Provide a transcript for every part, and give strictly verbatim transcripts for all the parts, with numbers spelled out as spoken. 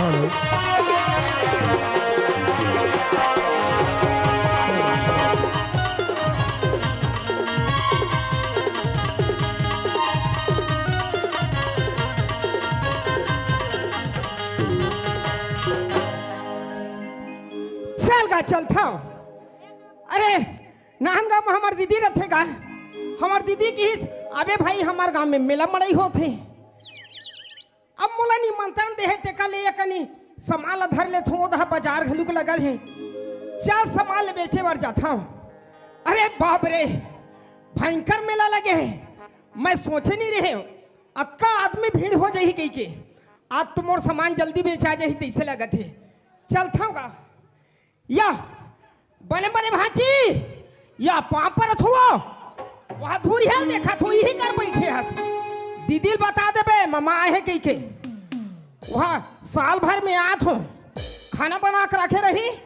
चल गा, चलथंव। अरे, नांदगांव में हमर दीदी रथे गा। हमर दीदी किहिस, "अबे भाई, हमर गांव में मेला मड़ई होथे।" अब मोला निमंत्रण देहे, तेकर ले एकनी सामान ला धर लेथंव, ओदहा बाजार घलुक लगल हे। चल, सामान ल बेचे बर जाथंव। अरे बाप रे, भयंकर मेला लगे हे। मैं सोचे नइ रहेंव, अतका आदमी भीड़ हो जाही कहिके। आज तो मोर सामान जल्दी बेचा जाही, तइसे लगत हे। चलथंव गा। या, बने बने भांची, या पांव परत हंव। ओहा धुरिहा ल देखत हंव, इही कर बइठे हस। दीदी ल बता देबे, ममा आए हे कहिके। ओहा साल भर में आत हंव, खाना बना के रखे रही,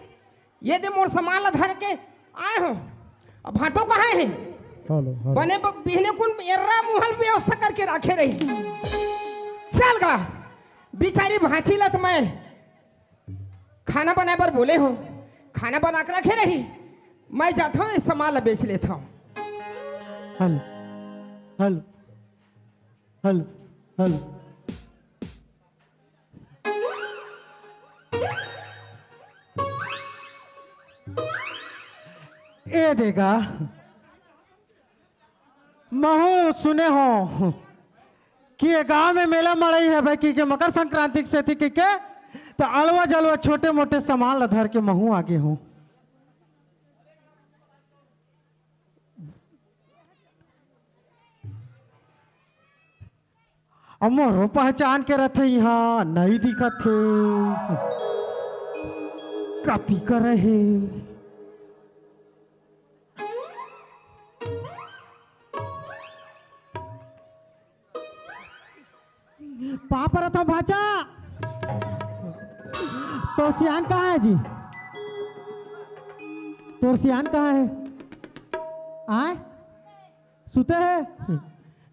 ये दे मोर सामान ला धर के आए हंव। अब भांटो कहां हे? Hello, hello. बने ब-, बिहने कुन एर्रा मुंह ल व्यवस्था करके रखे रही। चल गा, बिचारी भांची ल त मैं खाना बनाए बर बोले हंव, खाना बना के रखे रही, मैं जाथंव, ए सामान ला बेच लेथंव। Hello, hello, hello, hello. ए दे गा, महूं सुने हंव कि ये गांव में मेला मड़ई हवय कहिके, मकर संक्रांति के सेती कहिके, त अलवा जलवा छोटे मोटे सामान ला धर के महूं आगे हंव। अमरो पहचान के रथे, इहां नइ दिखत हे। कति करे हे? पांव परत हंव भांचा। तोर सियान कहां हे जी? तोर सियान कहां हे? आय? सुते हे?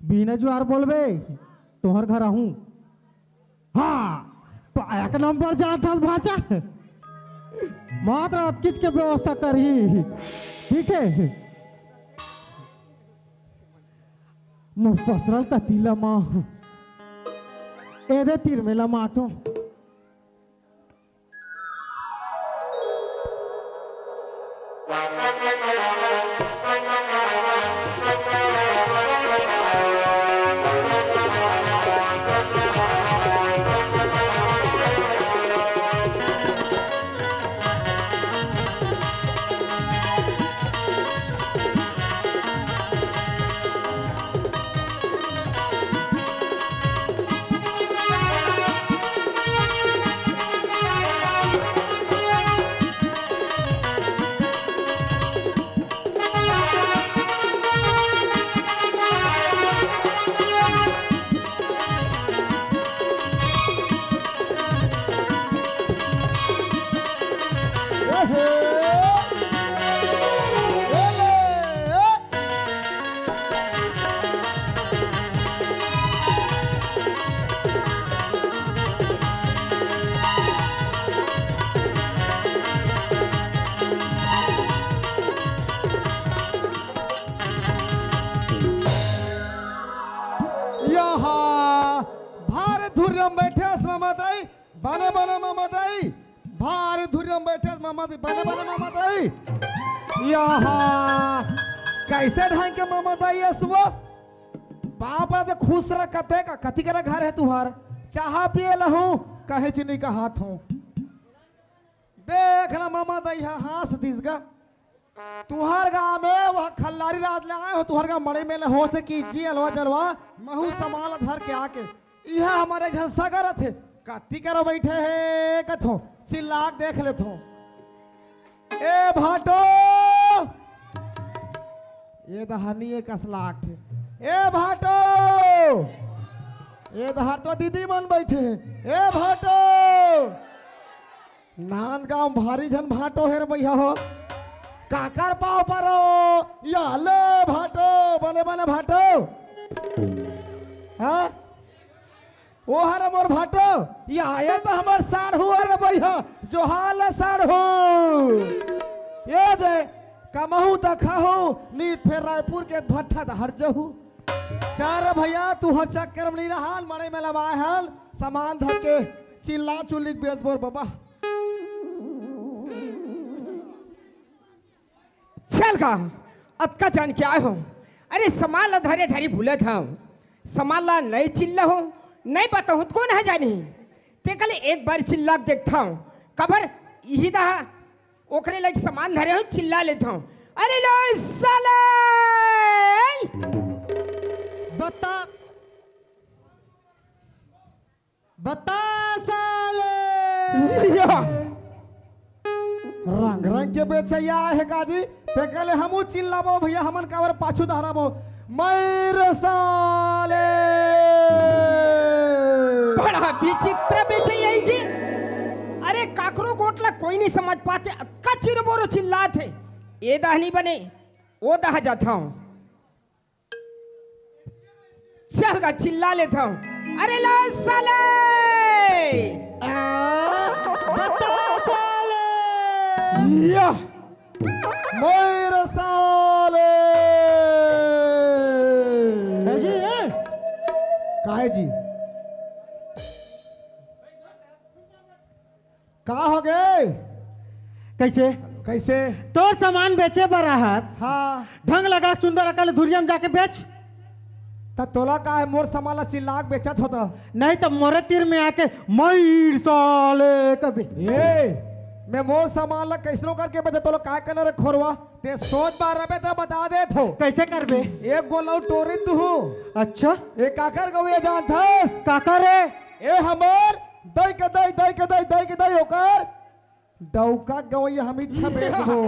बिना जुआर बोलबे, तोहर घर आहूं। हां, तो एक नंबर जात हस भांचा। मात्र अतकिच के व्यवस्था करही। ठीक हे? मोर पसरल कति लमा। एदे तीर में लमाटो। यहा भारी धुरिया म बइठे हस ममा दाई, बने बने ममा दाई, भारी धुरिया म बइठे हस ममा दाई, बने बने ममा दाई। यहा कइसे ढंग के ममा दाई हस वो? बाप रे, खुश रह, कते का, कति करा घर हे तुंहर? चाहा पिए लहूं, कहे चीनी का हाथ हूं। देख ना ममा दाई हा हांस दिस गा। तुंहर गांव में वो खल्लारी राज ले आए हो, तुंहर गांव मड़ई मेला होथे कि जी अलवा जलवा, महूं सामान ला धर के आके। इहां हमर एक झन सगा रथे, कति करा बइठे हे कथों, चिल्ला के देख लेथों। ए भांटो! ए दहानी एक असलाक ठे। ए भांटो! ए दहार तो दीदी मन बइठे हे। ए भांटो! नांदगांव भारी झन भांटो हे रे भइया हो। काकर पांव परो? या ले भांटो, बने बने भांटो। हां? ओ हर मोर भाटो, ये आया तो हमर साढ़ू हर भैया, जोहार ले साढ़ू। ये दे, कमहू त खाहू, नीत फेर रायपुर के भट्ठा डहर जहू। चल रे भैया, तू हर चक्कर में नहीं रहन, मड़ई में लमाए हन, सामान धर के चिल्ला चुल्ली के बेच बोर बाबा। चल गा, अतका जान के आए हो। अरे, सामान ला धरे धरे भूलत हव, सामान ला नइ चिल्ला हो, नइ बताहूं त कोन ह जानी। तेकर ले एक बार चिल्ला के देखथव, काबर इही दहा ओकरे लइक सामान धरे हो, चिल्ला लेथव। अरे लो साले! बता, बता साले! या! रंग रंग के बेचैया हे का जी, तेकर ले हमू चिल्लाबो भैया, हमन काबर पाछू धराबो, मइर साले। बड़ा विचित्र बेचैया हे जी। अरे, काकरो गोठ ला कोई नहीं समझ पाते, अतका चिरबोरो चिल्लात हे। ए दहा नहीं बने, ओ दहा जाथव। चल गा, चिल्ला लेथव। अरे लो साले! आ, बता साले! या! मइर साले! ए जी, ए! काहे जी? का हो गे? कइसे? कइसे? तोर सामान बेचे बर आहस। हाँ। ढंग लगा, सुंदर अकल धुरिया म जाके बेच। त तोला का हे, मोर सामान ला चिल्ला के बेचत हो त? नहीं त मोरे तीर में आके मइर साले कबे। ए, मैं मोर सामान ला कइसनो करके बेचत, तोला काय करना रे खोरवा? ते सोच बार रबे त बता देत हो। कइसे करबे? एक गोलऊ टोरी तू हूँ। अच्छा। ए काकर गवैया जानथस? काकर रे? ए हमर दई के दई, दई के दई, दई के दई ओकर डौका गवैया हम इच्छा बेचबो।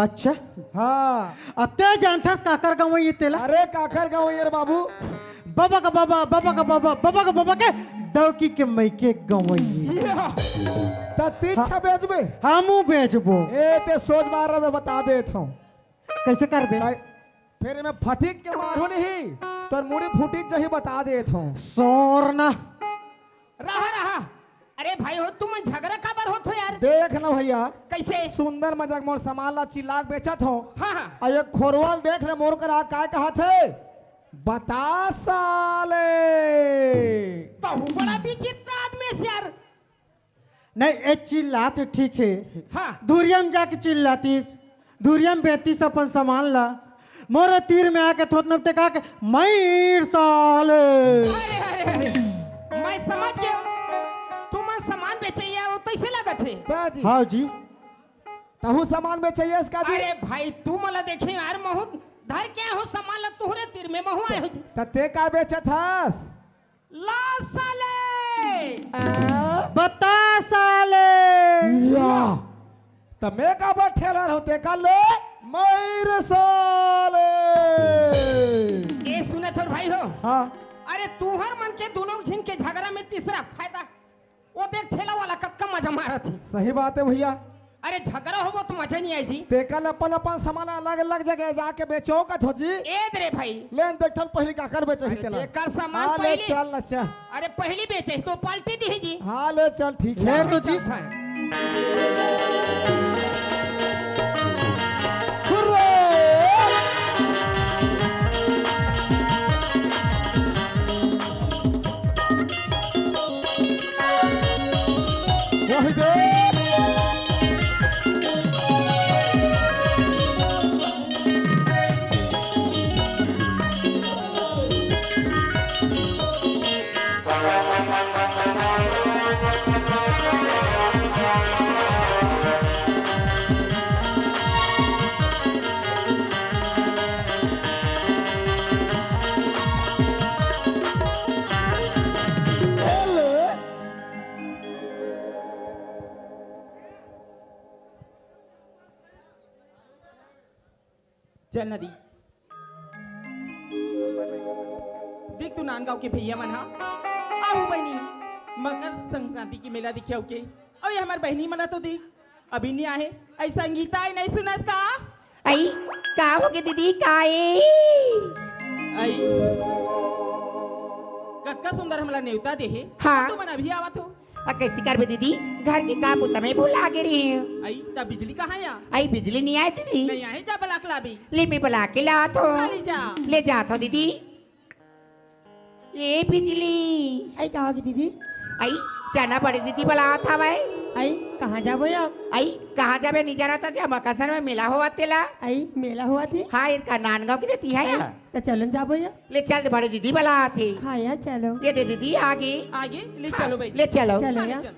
अच्छा। हाँ। अब ते जानथस काकर गवैया तेला? अरे काकर गवैया रे बाबू। बबा का बबा, बबा का बबा, बबा का बबा के डौकी के मइके गवैया। त ते इच्छा बेचबे? हमू बेचबो। ए ते सोच मार रहा, मैं बता देत हूँ। कइसे करबे? काई-, फेर मैं फटिक के मारहूं नहीं, तोर मुड़ी फुटिक जही बता देत हूँ। सोरना। रहा, रहा। अरे भाई हो, तुम झगड़ा काबर होत हो यार? देख ना भैया। कइसे? सुंदर मजाक मोर सामान ला चिल्ला के बेचत हो। हाँ, हाँ। अउ एक खोरवाल देख ले मोर करा काय कहत हे? बता साले। तहू बड़ा विचित्र आदमी हस यार। नहीं, ए चिल्लात हे, ठीक हे। हाँ। धुरिया म जाके चिल्लातिस, धुरिया म बेचतिस अपन सामान ला। मोर तीर में आके थोथना टेका के, मइर साले। अरे, अरे, अरे, मैं समझ गेंव। तुमन सामान बेचइया हो, तइसे लगत हे। का जी? हाँ जी। तहू सामान बेचइया हस का जी? अरे भाई, तुमन ला देखे यार, महूं धर के आहूं सामान ला तुहरे तीर में, महूं आए हों जी। त ते का बेचत हस? ला साले। आ? बता साले। या। त मैं काबर ठेलर हों, ते का ले मइर साले। ए सुनत हो भाई हो। हाँ। अरे तुहर मन के दूनों झिन के झगड़ा में तीसरा फायदा। ओ देख ठेला वाला कतका मजा मारत हे। सही बात हे भैया। अरे झगड़ा होबो त मजा नहीं आय जी। तेकर ले अपन अपन सामान अलग अलग जगह जाके बेचो कथो जी। ए दे रे भाई। ले न देख ठन पहिली काकर बेचही अरे तेला। जेकर सामान हाँ, ले पहिली। चल न चल। अरे पहिली बेचही तो पाल्टी दिही जी। हाँ, ले चल, ठीक हे। ले तो जी। चल भाई। हुर्रे! वही दे। चल नदी। देख तू नांदगांव के भैया मन हा। आहू बहिनी, मकर संक्रांति के मेला देखे आऊ के। अउ ये हमर बहिनी मन ला तो देख, अभी नहीं आहे। अई संगीता, अई नहीं सुनस का? अई, का होगे दीदी, का ए? अई। अतका सुंदर हमला नेवता दे हे। हाँ। तुमन अभी आवत हो। अ, कइसे करबे दीदी, घर के काम बुता में भुला गे रहे हँव। अई, त बिजली कहाँ हे? अई, बिजली नइ आय दीदी। नइ आय, जा बला के लाबे। ले मैं बला के लात हँव। हाँ, ले जा। ले जात हँव दीदी। ए बिजली। अई, का होगे दीदी? अई, चना बड़े दीदी बलात हवय। अई, कहाँ जाबो या? अई, कहाँ जाबे नइ जानत हस, अमकसन में मेला होवत तेला। अई, मेला होवत हे? हाँ, एकर नांदगांव के देती हे अई, या। त चलन जाबो या। ले चल, बड़े दीदी बलात हे। हाँ या, चलो। ये दे दीदी आगे। आगे? ले हाँ, चलो भाई। ले चलो। चलो हाँ, ले या। चलो।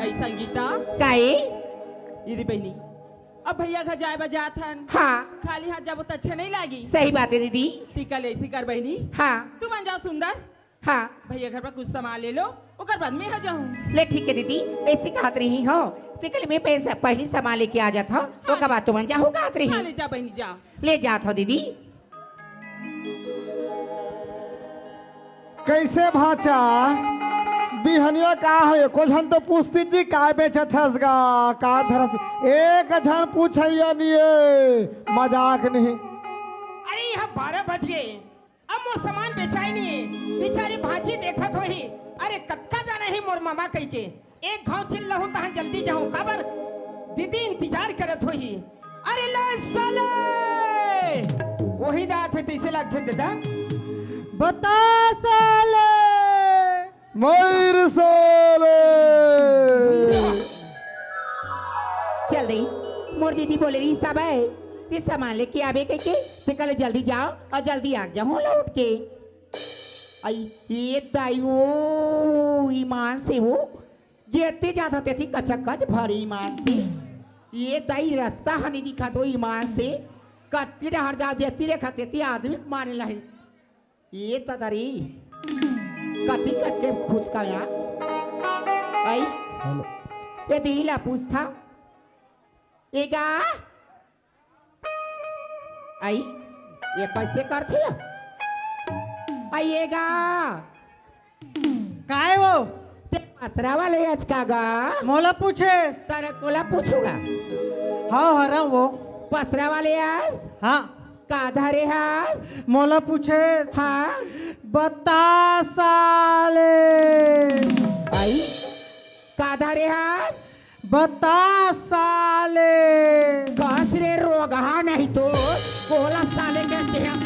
अई संगीता। काए? ये दे बहिनी, अब भैया घर जाए बर जात हन। हाँ। खाली हाथ जाबो त अच्छा नइ लागी। सही बात हे दीदी। तेकर ले अइसे कर बहिनी। हाँ। तुमन जाव सुंदर। हाँ। भैया घर बर कुछ सामान ले लो, ओकर बाद मैं हा जाहूँ। ले ठीक हे दीदी, अइसे कहत रहे हँव, तेकर ले मैं पैसा, पहिली सामान लेके आ जात हँव, हाँ। ओकर बाद तुमन जाहू कहत रहे हँव। हाँ, ले जा बहिनी, जा। ले जात हँव दीदी। कइसे भांचा? बिहनिया का हे? एको झन तो पूछतिस जी, का बेचत हस गा? का धरस? एक झन पूछइया नइ हे, मजाक नहीं। अरे, इहाँ बारह बज गे, अब मोर सामान बेचाय नइ हे। बिचारी भांची देखत होही, अरे, कतका जाना हे मोर ममा कहिके। एक घांव चिल्लाहूं तहां जल्दी जाहूं, काबर दीदी इंतजार करत होही। अरे ले साले, ओही दात हे, तइसे लागथे दादा। बता साले। मइर साले। चल दे, मोर दीदी बोले रहिस हे, ते सामान लेके आबे कहिके, तेकर ले जल्दी जाव अउ जल्दी आ जाहूं लौट के। अई, ये दाई वो ईमान से वो जेती जात हे तेती कचकच भरे ईमान से। ये दाई रस्ता ह नइ दिखत वो ईमान से। कतकी डहर जाव, जेती देखत तेती आदमी के मारे लहे। ये त दरी कति कच के खुसका या। अई, हेलो। ये दिही ला पूछथंव। ए गा? अई, ये कइसे करथे? अई, ए गा? काय वो? ते पसरा वाले अस का गा? मोला पूछेस? तोला कोला पूछहूं गा। हव, हरंव वो। पसरा वाले अस? हाँ। का धरे हस? मोला पूछेस? हाँ। बता साले। अई, का धरे हस? बता साले। कस रे रोगहा नहीं तो कोला साले कहते हैं।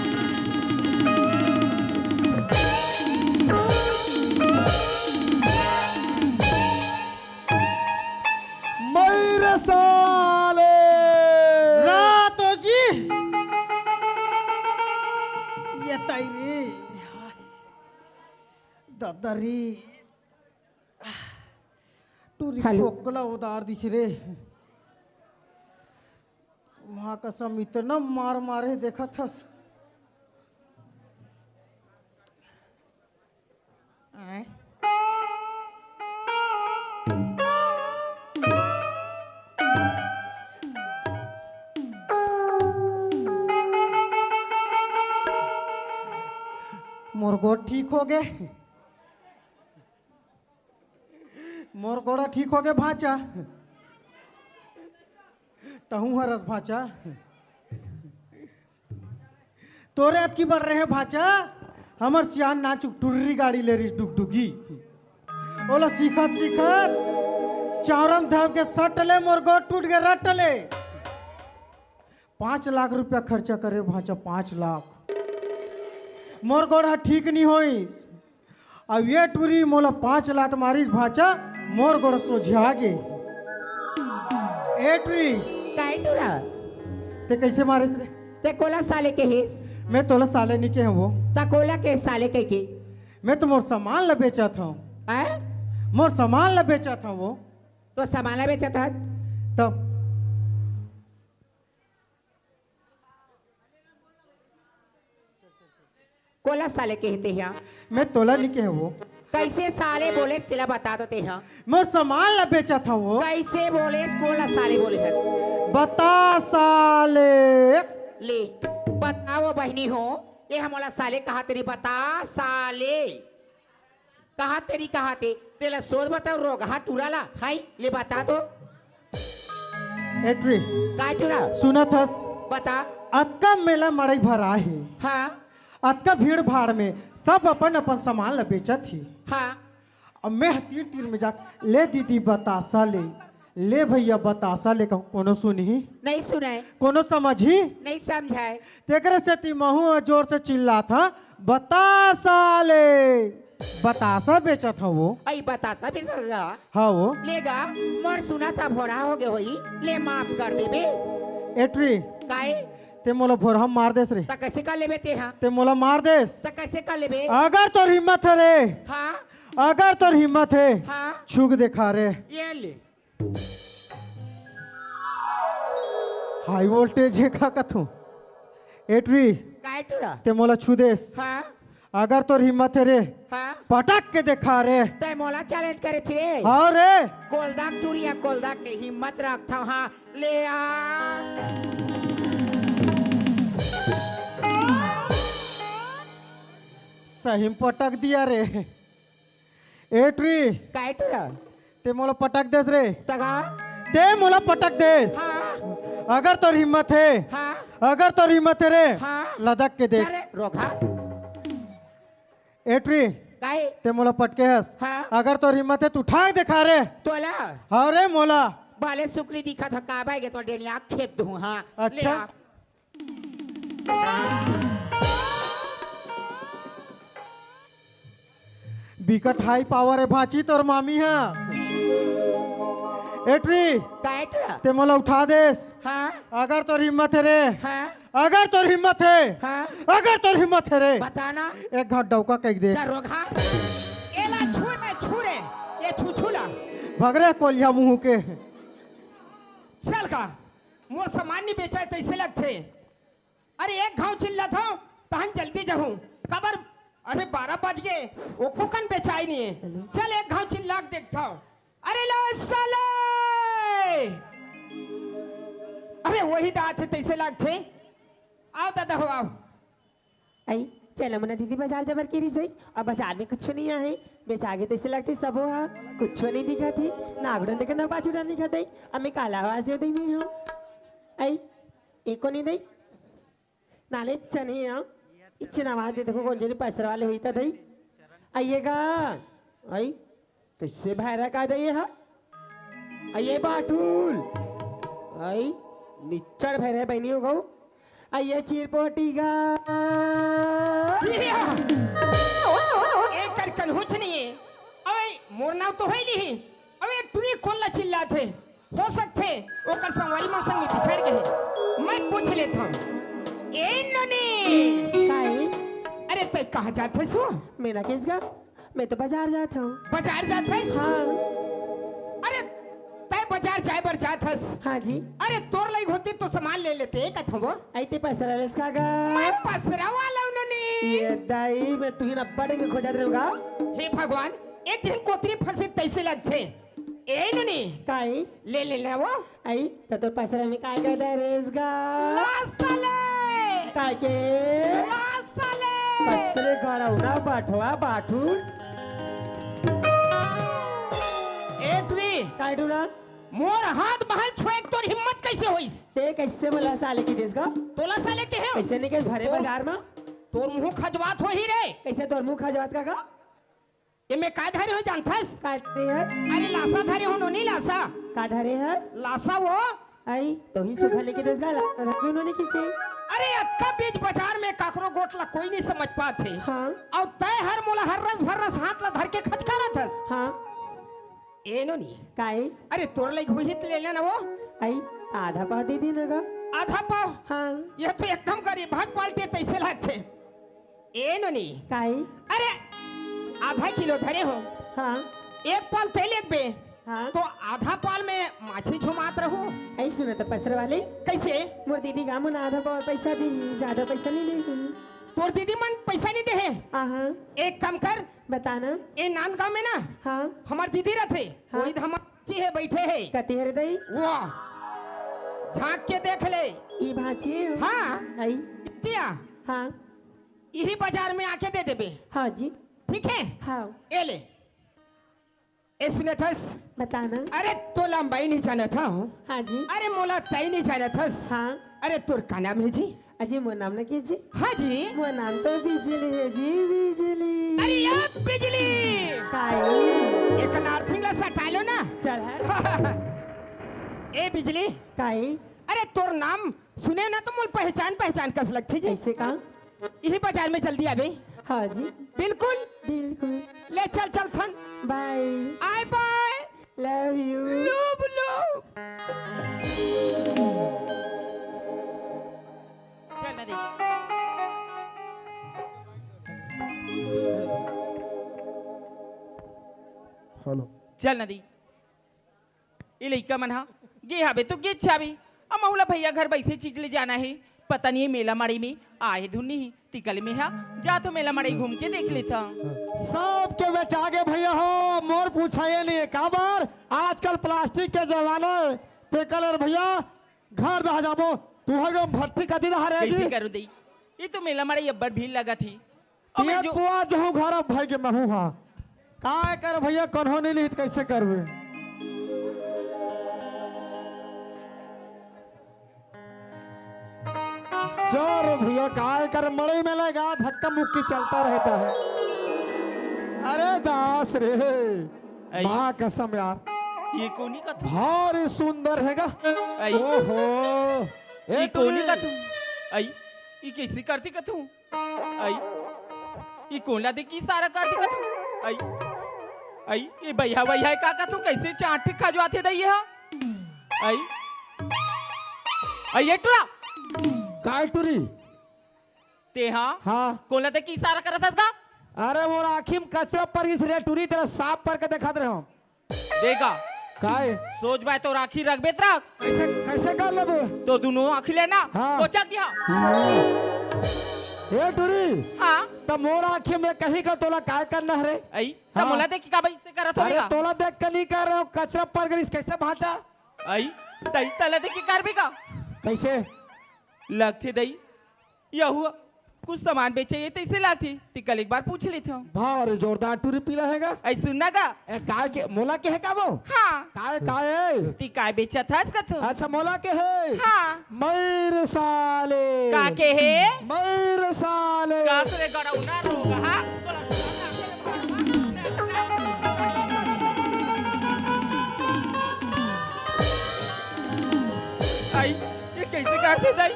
मइर साले। रातो जी। ये ताई रे। ददरी। टूरी हेलो। फोकला उधार दिस रे। माँ कसम इतना मार मारे देखत हस। आय। मोर गोड़ ठीक होगे। मोर गोड़ा ठीक होगे भांचा। तहूं हरस भांचा। तोरे अतकी बड़ रहे भांचा, हमर सियान नाचुक टुर्री गाड़ी ले रिस डुगडुगी। ओला सीखत सीखत चांवरम धाव के सट ले मोर गोड़ टूट गे रट ले। पाँच लाख रुपया खर्चा करे भांचा, पाँच लाख। मोर गोड़ ह ठीक नी होइस। अब ये टूरी मोला पाँच लात मारिस भांचा, मोर गोड़ सोझिया गे। ए टूरी। काय टूरा? ते कइसे मारिस रे? ते कोला साले केहेस? मैं तोला साले नी केहेंव वो। त कोला केहेस साले कहिके? मैं तो मोर सामान ला बेचत हंव। आय? मोर सामान ला बेचत हवो। तो सामान ला बेचत हस? तब कोला साले कहते हैं। मैं तोला नहीं कहवो। कैसे साले बोले, तेला बता दो ते हैं। मोर सामान ला बेचत हवो। कैसे बोले, कोला साले बोले है। बता साले। ले, बताओ बहनी हो, ये हमला साले कहा तेरी, बता साले। कहा तेरी, कहा ते, तेला सोच बताओ, रोगहा टूरा ला, हाय, ले बता तो। एटरी। काय टूरा? सुनत हस? बता। अतका मेला मड़ई भरा हे। हाँ। अतका भीड़ भाड़ में सब अपन अपन सामान ला बेचत ही। हाँ। अब मैं तीर तीर में जा, ले दीदी बतासा ले, ले भैया बतासा ले, कहूँ कोनो सुनही? नहीं सुनाए। कोनो समझही? नहीं समझाए। तेकरे सेती महू ह जोर से चिल्लात ह, बतासा ले। बतासा बेचत हवो। अई बतासा बेचत हवो। हाँ वो। लेगा, मोर सुना था भोरा हो गए होई, ले माफ कर देबे। एटरी। काय? ते मोला भोरहा मार देस रे। त कैसे कर लेबे ते हा? ते मोला मार देस। त कैसे कर लेबे? अगर तोर हिम्मत हे रे। हाँ। अगर तोर हिम्मत हे। हाँ। छुक देखा रे। ये ले। हाई वोल्टेज हे का कथू? एटरी। काय टूरा? ते मोला छू देस। हाँ। अगर तोर हिम्मत हे रे। हाँ। पटक के देखा रे। ते मोला चैलेंज करे छी रे। हाँ रे। कोलदा टूरिया कोलदा के हिम्मत रखथव हाँ। ले आ। सही में पटक दिया रे। एटरी। काय टूरा? ते मोला पटक देस रे। तगा? ते मोला पटक देस। हाँ। अगर तोर हिम्मत हे। हाँ। अगर तोर हिम्मत हे रे। हाँ। लदक के देख। अरे, रोगहा। एटरी। काय? ते मोला पटके हस। हाँ। अगर तोर हिम्मत हे, तू ठाक देखा रे। तोला? हाँ रे, मोला। बाले सुकली दिखा था, का भाई के तो डेनिया खेत दूँ, हाँ। अच्छा। ले आ। बिकट हाई पावर हे भांची तोर मामी हा। एटरी, काय टूरा? ते मोला उठा देस। हाँ। अगर तोर हिम्मत हे रे। हाँ। अगर तोर हिम्मत हे। हाँ। अगर तोर हिम्मत हे रे। बता ना। एक घाट डौका कह दे। चल रोगहा। एला छू रे, छू रे। ये छू छू ला। भग रे कोलिया मुंह के। चल का। मोर सामान नहीं बेचा हे, तैसे लगथे। अरे एक घाव चिल्लाथव, तहन जल्दी जाहूं। काबर? अरे बारह बज गे, ओको कन बेचाई नहीं हे। चल एक घाव चिल्ला के देखथव। अरे लो साले! अरे वही दात हे, तैसे लागथे। आओ दादा हो, आओ। अई, चल मुना दीदी बाजार जाबर के रिस दई, अब बाजार में कुछ नहीं आहे। बेचागे तैसे लागथे सबो हा, कुछ नहीं दिखत हे। ना आगू डन दिखत, ना पाछू डन दिखत हे। अब मैं काला आवाज दे दई मैं हूँ। अई, एको नहीं दई। नाले चने आ, इच्छे ना आवाज दे, देखो कौन जनी पैसा वाले हुई था दई। आइएगा। आई, कैसे भैरा का दई हा? आइए बाटुल। आई, निच्चड़ भैरा बहनी हो गऊ। आइए चिरपोटी गा। एकर कनहुच नहीं है। अबे मोर नाव तो है नहीं। अबे टुरी कोन ला चिल्लात है? हो सकथे ओकर संगवारी मन संग में बिछड़ गे हे। मैं पूछ लेथंव। ए नोनी! काहे? अरे तैं कहाँ जात हस ओ? मेला केस गा? मैं तो बाजार जात हंव। बाजार जात हस? हाँ। अरे तैं बाजार जाए बर जात हस? हाँ जी। अरे तोर लइक होतिस तो सामान ले लेतेंव कथंव ओ। अई तैं पसरा लेस का गा? मैं पसरा वाला हूँ नोनी। ये दाई, मैं तुहिन अब्बड़ दिन खोजत रहेंव गा। हे भगवान, एक झन कोतरी फंसे तैसे लगथे। ए नोनी। काई? ले ले ना ओ। आई, त तोर पसरा में काय काय धरेस गा? लास साले। काय के? लास साले। पसरे गड़ौना बाठवा बाठू। ए टुरी। काय टुरा? मोर हाथ महल छुए के तोर हिम्मत कैसे होइस? तैं कैसे मोला साले कहि देस गा? तोला साले कहे हंव? कैसे नहीं कहे भरे तोर बाजार में? तोर मुंह खजवात होही रे। कैसे तोर मुंह खजवात का गा? ये मैं का धरे हंव जानथस? का धरे हस? अरे लासा धरे हंव नोनी लासा। का धरे हस? लासा ओ। आई, तोही सुखा लेके देस गा, लासा धरे हंव नोनी किसे? अरे अतका बीच बाजार में काकरो गोठ ला कोई नहीं समझ पात हे। हाँ। अउ तैं हर मोला हर रस भर रस हाथ ला धर के खचकारा थस। हाँ। ए नोनी। काई? अरे तोर लइक होही त ले लेना ओ। आई, आधा पाव दे दे ना गा। आधा पाव? हाँ। ये तो एकदम गरीब भाग पाल्टी तैसे लागथे। ए नोनी। काई? अरे, आधा किलो धरे हंव। हाँ। एक पाल तेल एक बे, हाँ। तो आधा पाल में माछी झुमात रहू। ऐ सुन त पसर वाले। कैसे? मोर दीदी गा मोला आधा पाव पैसा दी, ज्यादा पैसा नहीं लेही। तोर दीदी मन पैसा नहीं दे हे? हाँ, हाँ। एक काम कर, बताना। ए नांदगांव में ना, हाँ। हमर दीदी रथे, हाँ। वही हमार जी हे, बैठे हे। कति हरे दई? वाह, झांक के देख ले। ई भांची? हाँ। आई। दिया? हाँ। यही बाजार में आके दे देबे। हाँ जी। ठीक है? हाँ। ए ले। ए सुनत हस? बताना। अरे तो लंबाई नहीं जानत हूँ। हाँ जी। अरे मोला तई नहीं जानत हस। हाँ। अरे तोर का नाम है जी? अजी मोर नाम ना किस जी? हाँ जी। मोर नाम तो बिजली है जी, बिजली। अरे या बिजली। काई? एक नार्थिंग ला सटा लो ना। चल हट। ए बिजली। काई? अरे तोर नाम सुने ना तो मोल पहचान पहचान कस लगथे जी। ऐसे का? यही बाजार में जल्दी आबे। हाँ जी। बिल्कुल। बिल्कुल। ले चल, चल थन। बाय। आय बाय। लव यू। लव, लव। चल ना दे। हेलो। चल ना दे। ए लइका मन ह गे हाबे तो गेच हाबे। अब महू ला भैया घर बइसे चीज ले जाना हे, पता नहीं मेला माड़ी में आए धुन नहीं। तिकल में हा जाथो मेला माड़ी घूम के देख लेथो। सबके बेचा गे भैया हो, मोर पूछा ये नहीं काबर आजकल प्लास्टिक के जमाना हे। तेकर ले भैया घर दहा जाबो, तुहर गम भट्टी कति दहा रहे कैसे जी? करू दई? ये तो मेला माड़ी अब्बड़ भीड़ लगत ही। अबे पेट जो पुआ जहूं घर अब भाई के महू हा। काय कर भैया, कन्हो नहीं निहित कैसे करबे? चल भैया, काय कर मड़ई में लगा धक्का मुक्की चलता रहता है। अरे दास रे, आई। माँ कसम यार, ये कोनी कथू? भारी सुंदर हैगा। आई। ओहो, ए ई कोनी टुरी। कथू? आई, ई कैसे करती कथू? आई, ई कोन ला देख के इशारा कर दिखत हूँ? आई, आई, ये भैया, भैया का, का तू कैसे चांट खजवाथे दई हा? आई, आई, ये टुरा। काय टुरी? ते हा? हाँ। कोन ला देख के इशारा करत हस गा? अरे, मोर आँखी में कचरा पर गिस रे टुरी, तेला साफ करके देखात रहे हो। देगा। काय? सोच बाय तोर आँखी रखबे त रख। कैसे, कैसे कर लेबे? तो दुनो आँखी ले ना, हाँ। कोचक दिहा। ए टुरी, हाँ। त मोर आँखी में कहीं का तोला काय करना है रे? आई, त हाँ। मोला देख के का भाई से करत अरे होगा? तोला देख के नहीं कर रहे हो, कचरा पर गिस कैसे भांचा? आई, तई तला देख के करबे का? कैसे? लगथे दई, यहू कुछ सामान बेचे ये तैसे लाथे, ते कल एक बार पूछ लेथे। भारी जोरदार टुरी पीला हैगा। ऐ सुन ना गा। ए, काय के, मोला के है का वो? हाँ। काय, काय है? ती काय बेचत हस कथू? अच्छा, मोला के है? हाँ। मयूर साले। का के है? मयूर साले। का रे गड़ौना रोग, हाँ? आई, ये कैसे करथे दई?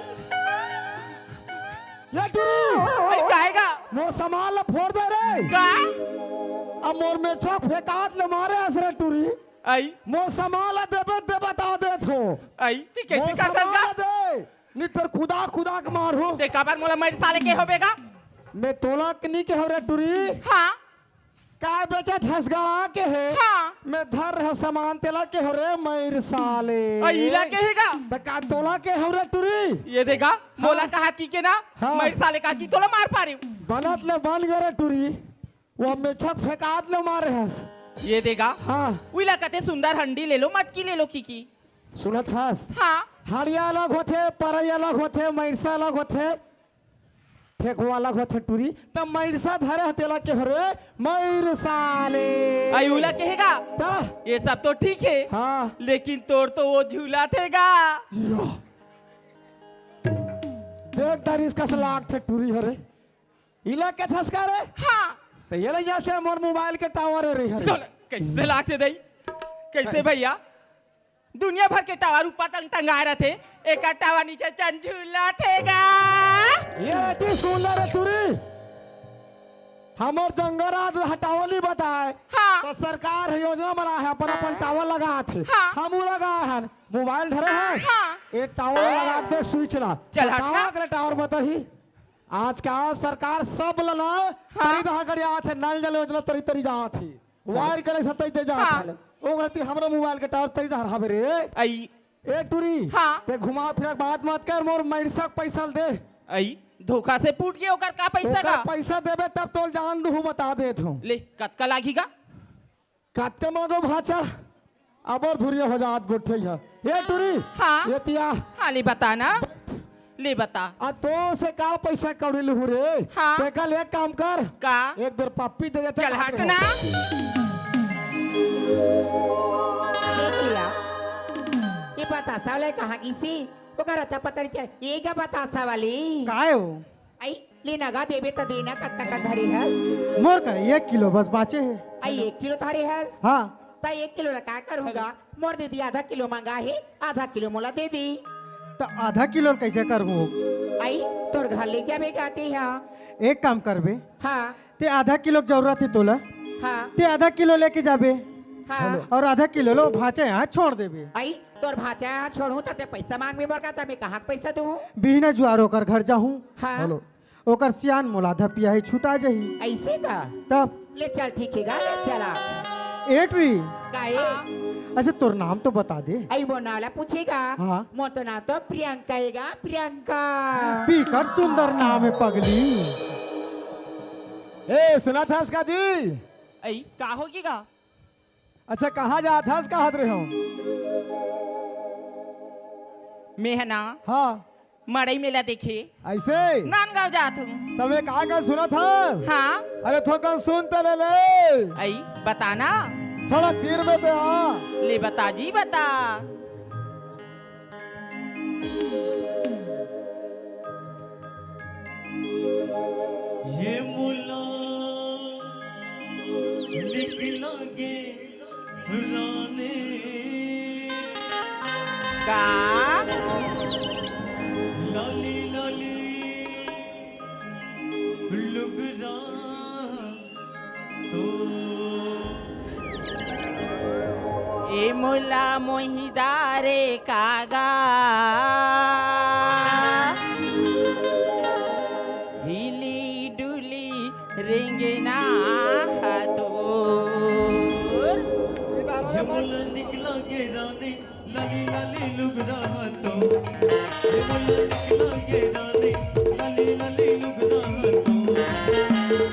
ये टुरी! अरे, काहे गा? मोर सामान ला फोड़ दे रे। का? अब मोर मेछा फेंकात ले मारे हस रे टुरी। आई। मोर सामान ला देबे, देबे ता देत हो। आई, ते कैसे मोर करथस सामान गा? ला दे। नहीं तोर कुदा, कुदा के मारहूँ। ते काबर मोला मयूर साले के होबे गा? मैं तोला के नहीं के हो रे टुरी। हाँ। काय बेचत हस गा के हे? हाँ। मैं धर रहे सामान तेला के हो रे मयूर साले। आ, इला के हे गा? त का तोला के हो रे टुरी? ये देगा, हाँ। मोला कहा की के ना, हाँ। मयूर साले का की तोला मार पारे। बनत ले बन गे रे टुरी, वो मेछक फेंकात ले मारे हस। ये देगा, हाँ। उइला कते सुंदर हंडी ले लो, मटकी ले लो की की। सुनत हस? हाँ। हड़िया अलग होथे, परई अलग होथे, मयूर साले अलग होथे। ठेकुआ ला होथे टुरी, त मयूर साले धरे ह तेला के हो रे, मयूर साले। अई उला के हे गा? त? ये सब तो ठीक हे, हाँ। लेकिन तोर तो वो झूला थे गा। यो। देख दरिस कस लागथे टुरी हो रे। इला के थस का रे? हाँ। त ये ले जैसे मोर मोबाइल के टावर हे रे हरे। तो कैसे लागथे दई? कैसे भैया? दुनिया भर के टावर ऊपर तक टंगाए रथे, एकर टावर नीचे चंद झूलत हे गा। ये अति सुंदर हे टुरी। हमर जंगल राज ह टावर नहीं बताए। हाँ। त सरकार ह योजना बनाए हे, अपन अपन टावर लगात हे। हाँ। हमू लगाए हन, मोबाइल धरे हन। हाँ। ये टावर लगा दे स्विच ला। चल हट ना। टावर के टावर बताही। आजकल सरकार सब ला ना हाँ। तरी दहा करी आत हे, नल जल योजना तरी तरी जात हे। वायर करे सतई दे जा हाँ। साले। ओ रहती हमरा मोबाइल के टावर तई धार हवे रे। आई। ए टूरी। हाँ। ते घुमा फिरा के बात मत कर, मोर मइनसा के पैसा ल दे। आई, धोखा से फूट गया ओकर का पैसा तेकर का? पैसा देबे तब तोल जान दूहूँ बता देत हूँ। ले, कतका लागही गा? कतका मांगो भाचा? अबर धुरिया हो जात गोठे ह। ए टूरी। हाँ। ये तिया। हाँ, ले बता ना। ले बता। आ तो से का पैसा कौड़ी लूहूँ रे? हाँ। ते कल एक काम कर। का? एक बेर पप्पी दे देते चल हट ना। ये तिया। ये बतासा वाला कहाँ गिसी? ओकर अता पता नहीं चल। ये का बतासा वाली? काय हो? आई, ले ना गा देबे त देना, कत्ता कन धरे हस? मोर कर एक किलो बस बाचे हे। आई, एक किलो धरे हस? हाँ। त एक किलो ला का करूँगा? मोर दीदी आधा किलो मंगा हे, आधा किलो मोला दे दी। त आधा किलो ल कैसे करहूँ? आई, तोर घर ले जाबे गाते हा। एक काम करबे। हाँ। ते आधा किलो के जरूरत हे तोला। हाँ। ते आधा किलो लेके जाबे। हाँ। और आधा किलो लो भाचा यहाँ छोड़ देबे। आई, तोर भाचा यहाँ छोड़हूँ त ते पैसा मांगबे मोर का, त मैं कहाँ के पैसा दूँ? बिहना जुआर ओकर घर जाहूँ। हाँ। हेलो। ओकर सियान मोला धपिया ही छुटा जही। ऐसे का? तब? ले चल, ठीक हे गा, ले चला। ए टूरी। काहे? अच्छा, तोर नाम तो बता दे। आई, वो नाला पूछेगा। हाँ। मोर तो नाम तो प्रियंका हे गा, प्रियंका। पीकर सुंदर नाम हे पगली। ए, सुनत हस का जी? आई, का होगे गा? अच्छा, कहाँ जात हस, कहत रहे हो? मैं ह ना हाँ। मड़ई मेला देखे ऐसे? नांदगांव जात हूँ। तब ये का का सुनत हस? हाँ। अरे थोकन सुन त ले ले। आई, बता ना। थोड़ा तीर में तो आ। ले बता जी, बता। ये मोला निक लागे रानी। का? लाली लाली लुगरा तो। ए मोला मोहिदा रे कागा, हिली डुली रेंगना हातो। ये मोला निक लागे रानी, लाली लाली लुगरा तो। ये मोला निक लागे रानी, लाली लाली लुगरा तो।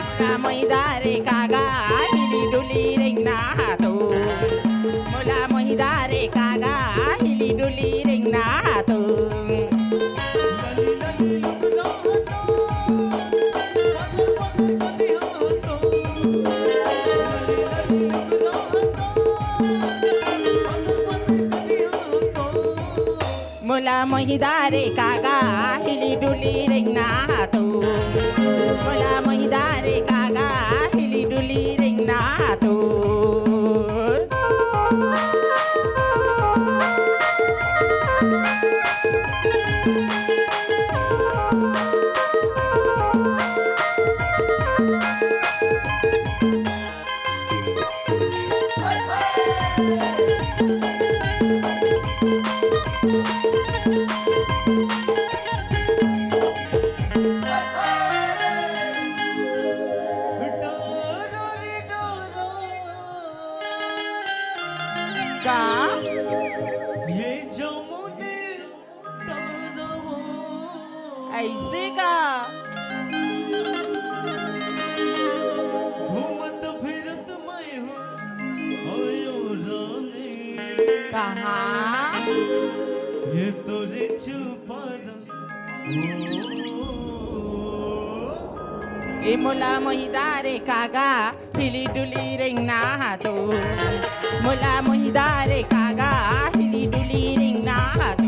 मोला मोहिदा रे कागा, हिली डुली रेंगना हातो। मोला मोहिदा रे कागा, हिली डुली रेंगना हातो। मोला मोहिदा रे कागा, हिली डुली रेंगना हातो। मोला मोहिदा रे कागा, हिली डुली रेंगना हातो। का? ये जमुने ऐसे का? घूमत फिरत मैं हूँ, आयो रानी। कहाँ? ये तोरे छुपारा। ए मोला मोहिदा रे कागा, हिली डुली रेंगना हातो। मोला मोहिदा रे कागा, हिली डुली रेंगना हातो।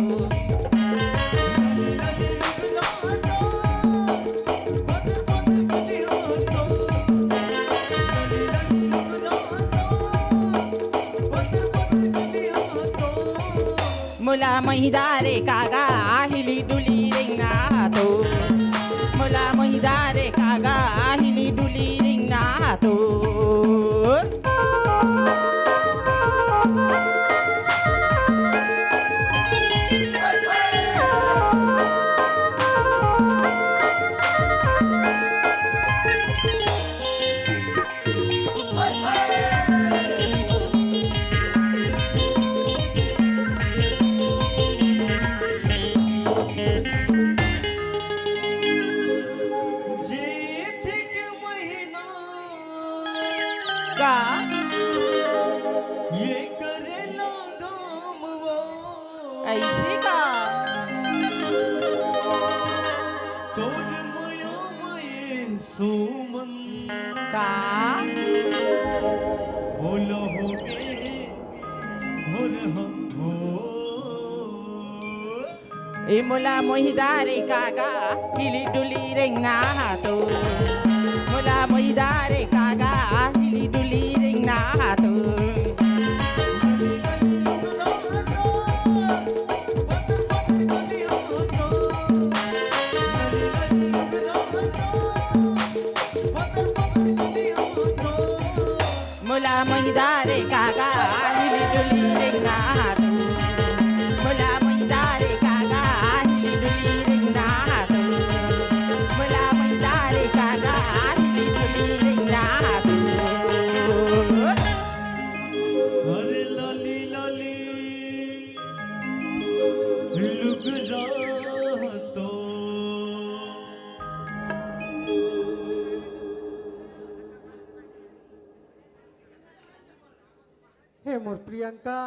मोला मोहिदा रे कागा, हिली डुली रेंगना हातो। मोला मोहिदा रे कागा, हिली डुली रेंगना हातो। अइसे का? तोर मया मये सोमन का? बोलो होगे भोर हो। ए मोला मोहिदा रे कागा, हिली डुली रेंगना हा तो। मोला मोहिदा रे कागा, हिली डुली रेंगना हा तो। मोला मोहिदा रे कागा, हिली डुली रेंगना हा तो। मोला मोहिदा रे कागा, हिली डुली रेंगना हा तो। मोला मोहिदा रे कागा, हिली डुली रेंगना हा तो। अरे लाली लाली लुगरा तो। हे मोर प्रियंका,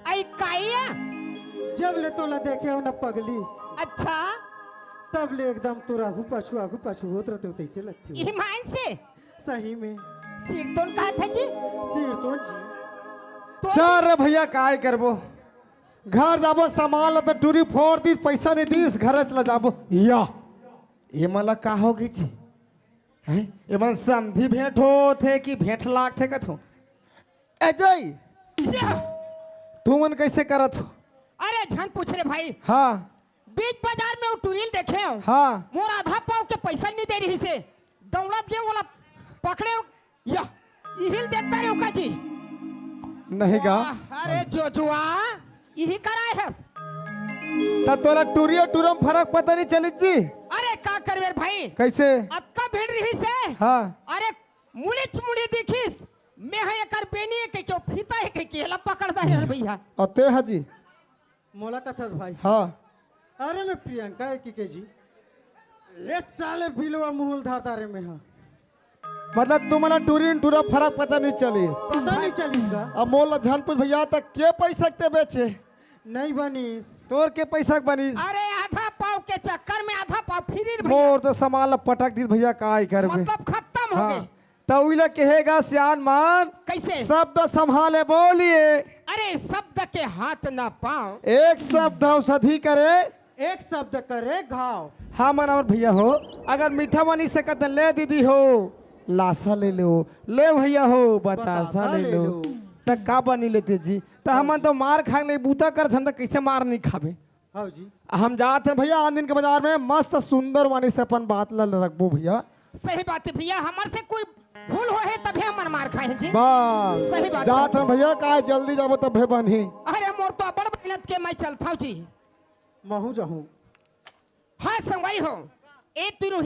आई काया? जब ले तोला देखे हो ना पगली, अच्छा? तब ले एकदम तोर आगू पाछू, आगू पाछू होत रहिथे, तइसे लगथे। ईमान से? सही में। सिरतोन कहा था जी? सिरतोन जी। तो चल रे भइया, काय करबो? घर जाबो, सामान ला तो टूरी फोर दिस, पइसा नइ दिस, घर चला जाबो। या, एमन ला का होगे जी? हैं? एमन समधी भेंट होत हे कि भेंट लागथे कथों? ए जय, या। तुमन कइसे करत हो? अरे झन पूछ रे भाई। हाँ। बीच बाजार में वो टूरी ल देखे हो। हाँ। मोर आधा पाव के पइसा नइ दे रहिसे। दउड़त गेंव ओला पकड़ेंव। या, इही ल देखता रेहेंव का जी? नहीं गा। वाह, अरे जोजुआ, इही कराए हस। त तोला टूरी अउ टूरा म फरक पता नइ चलिस जी? अरे का करबे रे भाई? कइसे? अतका भीड़ रहिसे। हाँ। अरे मुड़ीच मुड़ी दिखिस, मैं हा एकर बेनी ए कहिके, फीता ए कहिके, एला पकड़ डारेंव भइया। अउ तें हा जी? मोला कथस भाई। हाँ। अरे मैं प्रियंका ए कहिके जी। ए साले बिलवा मुँह ल धर डारेंव मैं हा। मतलब तुमन ला टूरी टूरा फरक पता नइ चलिस? पता नइ चलिस का? अब मोला झन पूछ भइया, त के पइसा के बेचे? नइ बनिस। तोर के पइसा के बनिस? अरे आधा पाव के चक्कर में आधा पाव फिरिस भइया। मोर तो सामान ला पटक दिस भइया, काय करबे? मतलब खतम होगे। हाँ। त उही ला कहे गा सियान मन, कइसे? शब्द संभाले बोलिए। अरे शब्द के हाथ ना पाँव। एक शब्द औषधि करे। एक शब्द करे घाव। हाँ, मन अमर भइया हो, अगर मीठा बनी सकत हे, ले दीदी हो, लासा ले लो, ले भइया हो, बतासा बतासा ले ले लो। लो। त का बनी लेते जी? त हमन तो मार खाए ले बूता करथन, त कइसे मार नइ खाबे? हाँ जी। हम जात हन भइया, आन दिन के बाजार में मस्त सुंदर वानी से अपन बात ला रखबो भइया। सही बात हे भइया, हमर से कोई भूल होहे तभे हमन मार खाए हन जी। बस। सही बात जात हे। हन भइया, काय जल्दी जाबो तभे बनही। अरे मोर तो अब्बड़ मेहनत के, मैं चलथंव जी। महूँ जाहूँ। हाँ संगवारी हो, ए तीनों